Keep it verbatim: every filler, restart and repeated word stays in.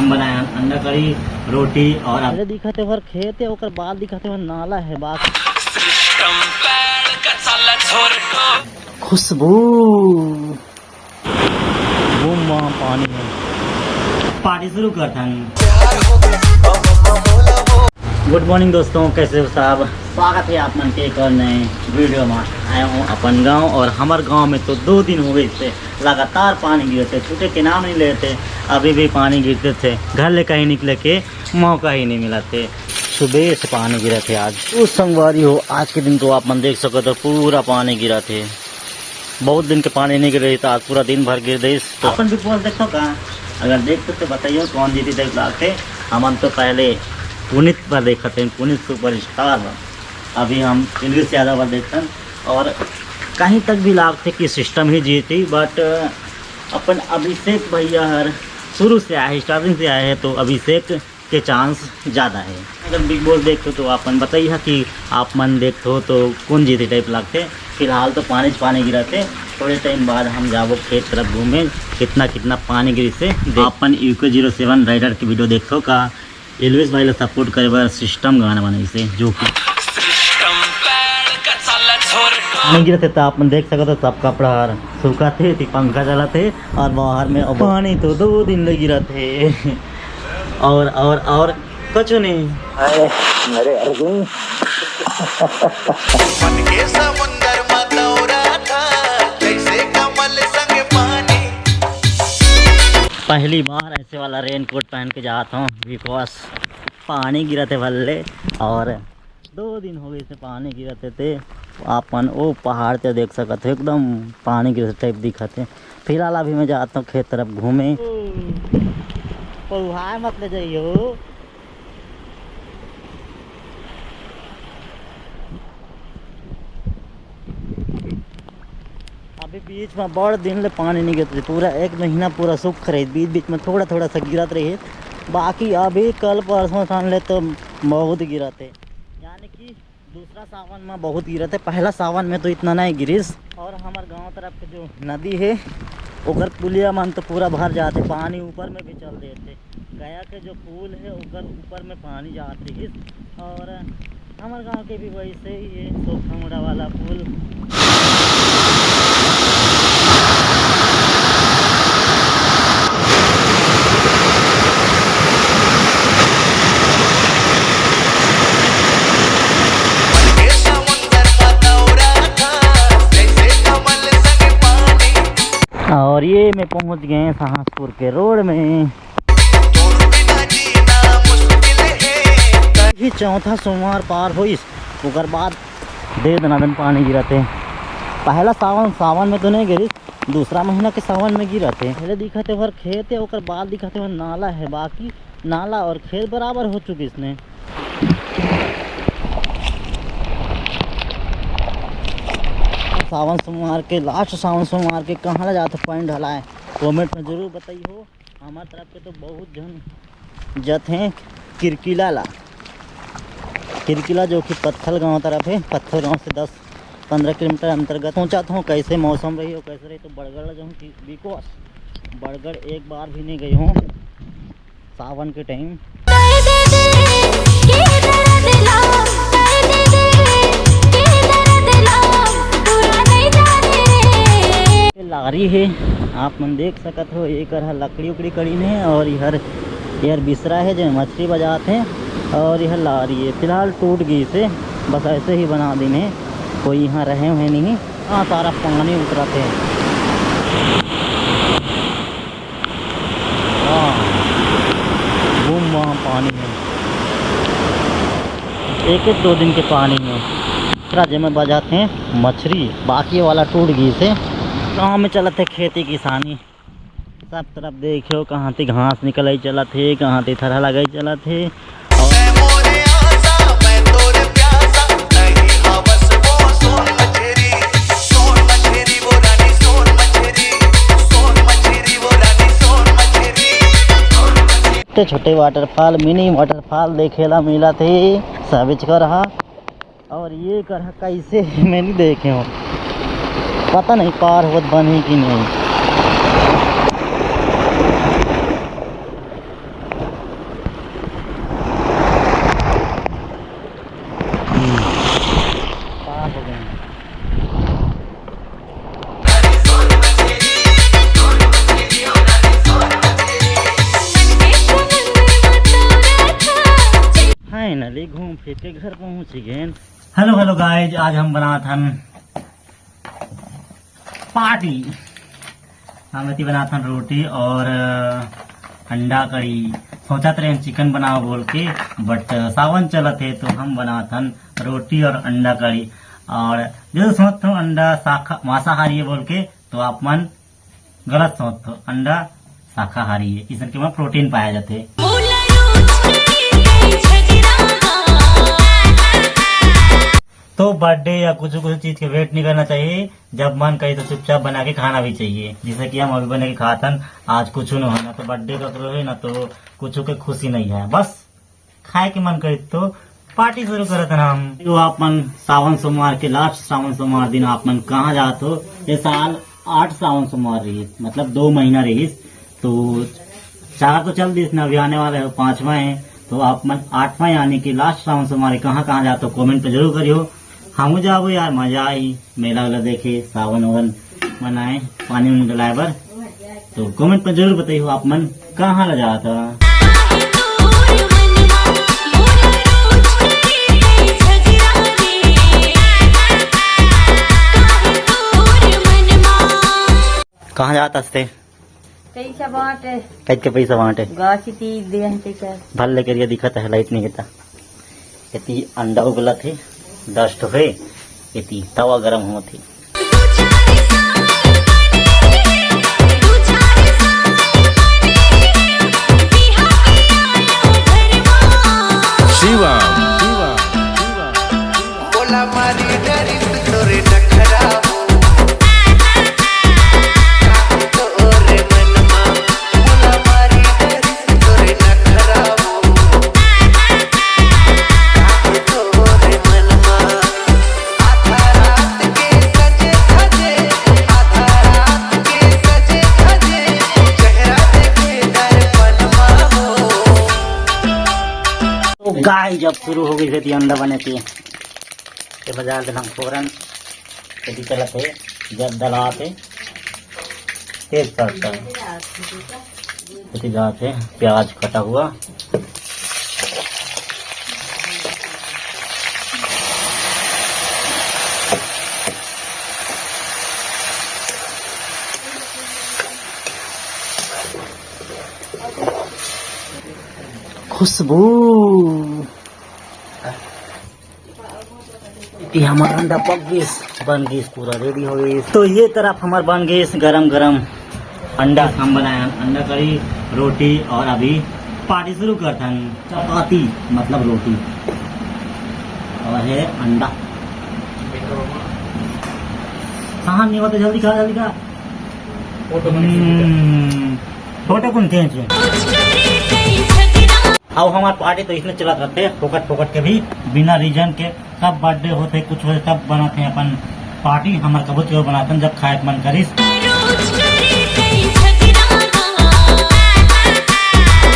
बनाए हन अंडा करी, रोटी और अरे दिखत हे ओकर खेत हे, ओकर बाद दिखत हे ओकर नाला हे। बात खुशबू। बूम बूम पानी हे। पार्टी शुरू करथन। गुड मॉर्निंग दोस्तों, कैसे हो साहब? स्वागत है आप मन के एक और नए वीडियो में। आए हूँ अपन गांव, और हमर गांव में तो दो दिन हो गए थे लगातार पानी गिरते, छूटे के नाम नहीं लेते। अभी भी पानी गिरते थे, घर ले कहीं निकले के मौका ही नहीं मिला थे। सुबह से पानी गिरा थे आज। उस संगवारी हो, आज के दिन तो आप मन देख सकते हो, पूरा पानी गिरा थे। बहुत दिन के पानी नहीं गिरे, तो आज पूरा दिन भर गिर देस। तो अपन Bigg Boss देखो का? अगर देखते तो बताइए कौन जीती देख लागते। हमन तो पहले पुनीत पर देखते हैं, पुनीत सुपरस्टार। अभी हम एलवीएस यादव पर देखते हैं, और कहीं तक भी लागते कि सिस्टम ही जीती, बट अपन अभिषेक भैया हर शुरू से आए, स्टार्टिंग से आए हैं, तो अभिषेक के चांस ज़्यादा है। अगर बिग बॉस देखते हो तो आप मन बताइए कि आप मन देखते हो तो कौन जीते टाइप लगते। फिलहाल तो पानी च पानी गिरा थे, थोड़े टाइम बाद हम जाबो खेत तरफ घूमे, कितना कितना पानी गिरी से। आप मन यूके जीरो सेवन राइडर की वीडियो देखते हो का? एलवीएस भाई ला सपोर्ट करे बर सिस्टम गाना बनाई से, जो कि पानी गिरत हे त आप मन देख सकत हो, सब कपड़ा हर सूखत हे, ती पंखा चलत हे, और बाहर में पानी तो दो दिन ले गिरत हे। और, और, और कुछ नहीं। अरे, अरे अर्जुन। मन के समुंदर में तौरा था, जैसे कमल संग पानी। पहली बार ऐसे वाला रेनकोट पहन के जात हूँ, because पानी गिरत हे भल्ले, और दो दिन हो गए से पानी गिरत हे। ते आप मन ओ पहाड़ ते देख सकत हो, एकदम पानी गिरत टाइप दिखत हे। फिलहाल अभी मैं जाता हूँ खेत तरफ घूमे। पौहाए मत ले जाइयो। अभी बीच में बड़ दिन ले पानी नहीं गिरत रही, पूरा एक महीना पूरा सूख रही, बीच बीच में थोड़ा थोड़ा सा गिरत रही। बाकी अभी कल परसों सन ले तो बहुत गिरत हे, यानी कि दूसरा सावन में बहुत गिरत हे, पहला सावन में तो इतना नहीं गिरिस। और हमार गांव तरफ के जो नदी हे, ओकर पुलिया मन तो पूरा भर जाते, पानी ऊपर में भी चल देते। गया के जो पुल हे, ओकर ऊपर में पानी जात रहिस। और हमार गांव के भी वैसे ही हे, सोखा मुड़ा वाला पुल। और ये मैं पहुंच गए साहसपुर के रोड में। ये चौथा सोमवार पार होइस, ओकर बाद दे दनादन पानी गिरत हे। पहला सावन, सावन में तो नहीं गिरिस, दूसरा महीना के सावन में गिरत हे। पहले दिखत हे ओकर खेत हे, ओकर बाद दिखत हे ओकर नाला हे, बाकी नाला और खेत बराबर हो चुकिस ने। सावन सोमवार के, लास्ट सावन सोमवार के कहाँ ला जात हे पानी ढलाए, कमेंट में जरूर बताइए हो। हमार तरफ के तो बहुत झन जत हे किरकिला ला। किरकिला जो कि पत्थल गांव तरफ हे, पत्थल गांव से दस पन्द्रह किलोमीटर अंतर्गत पहुंचत हों। कैसे मौसम रही और कैसे रही तो बड़गड़ ला जाऊँ कि because बड़गड़ एक बार भी नहीं गई हूँ सावन के टाइम। ये लारी हे, आप मन देख सकत हो, एकर ह लकड़ी उकड़ी कड़ीन हे और इहर, एहर बिसरा हे, जे मछली बजात हे। और यह लारी हे, फिलहाल टूट गई से, बस ऐसे ही बना दिन हे, कोई यहाँ रहे हुए नहीं। हाँ, सारा पानी उतरत हे। वाह, बूम बूम पानी हे, एक एक दो दिन के पानी हे। दूसरा जेमे बजात हे मछरी, बाकी वाला टूट गई से। गाँव में चलत हे खेती किसानी, सब तरफ देखियो, कहाँ ती घास निकलई चलत हे, कहाँ ती थरहा लगई चलत हे। छोटे छोटे वाटरफॉल, मिनी वाटरफॉल देखे ला मिलत हे, सबेच कर हा। और ये कर कैसे मैं नहीं देखे हूँ, पता नहीं पार होत बनही कि नहीं। ले घूम फिर के घर पहुंच गेन। Hello hello guys, आज हम बनात हन पार्टी। हम एती बनात हन रोटी और, अ, अंडा कड़ी। सोचत रहेन चिकन बनाओ बोल के, but, अ, सावन चलत हे तो हम बनात हन रोटी और अंडा कड़ी। और जो सोचत हो अंडा शाखा मांसाहारी है बोल के, तो आप मन गलत सोचत हो, अंडा शाकाहारी है, इसन के में प्रोटीन पाया जाते। तो बर्थडे या कुछ कुछ चीज के वेट नहीं करना चाहिए, जब मन करे तो चुपचाप बना के खाना भी चाहिए। जैसे कि हम अभी बना के खातन, आज कुछ नहीं है, ना तो बर्थडे ककरो है, ना तो कुछ के खुशी नहीं है, बस खाए के मन करे तो पार्टी शुरू करत हन हम। तो आप मन सावन सोमवार के लास्ट सावन सोमवार दिन आप मन कहाँ जात हो? ये साल आठ सावन सोमवार रहिस, मतलब दो महीना रहिस, तो चार तो चल दिस ना, अभी आने वाला है पांचवा है, तो आप मन आठवां यानी कि लास्ट सावन सोमवार कहाँ कहाँ जात हो, कमेंट पे जरूर करियो। हमू जाबो यार, मजा आई मेला वाला देखे, सावन वावन मनाए, पानी उन गलाए बर। तो कमेंट पर जरूर बताइए आप मन कहाँ ला जात हव। कहाँ जात हस ते? पैसा बांटे। कइके पैसा बांटे? गाछी तीज दे हन ते कर। भल लेकर ये दिखत है, लाइट नहीं गिरता। एती अंडा उबलत हे, दस ठो हे, एती तवा गरम होत हे। शिवम, शिवम, शिवम। बोला मारी डरिस तोरे नखरा हो। काहे तोरे मनमा, बोला मारी डरिस तोरे नखरा हो। काहे तोरे मनमा, आधा रात के सजे धजे, आधा रात के सजे धजे, चेहरा देखे दर्पणमा हो। तो गाइस, जब शुरू हो गई थी अंडा बने थी, ये बजा देना फोरन, यदि चलत है, जब दलात है, तेज पत्ता, यदि जात है, प्याज कटा हुआ। खुशबू। ये हमारा अंडा पक गइस, बन गइस, पूरा रेडी हो गइस। तो ये तरफ हमार बन गइस गरम गरम अंडा। हम बनाए हन अंडा करी, रोटी और अभी पार्टी शुरू करत हन। चपाती मतलब रोटी और है अंडा। कहाँ नहीं होते, जल्दी खा, जल्दी खा। फोटो बने। हम्म, फोटो कौन खींच रहे? अब हमार पार्टी तो इसने चलत रहते, फोकट फोकट के भी, बिना रीजन के। कब बर्थडे होते, कुछ होते, तब बनाते हैं अपन पार्टी। हमार कबूत के बनाते हैं, जब खाए के मन करिस।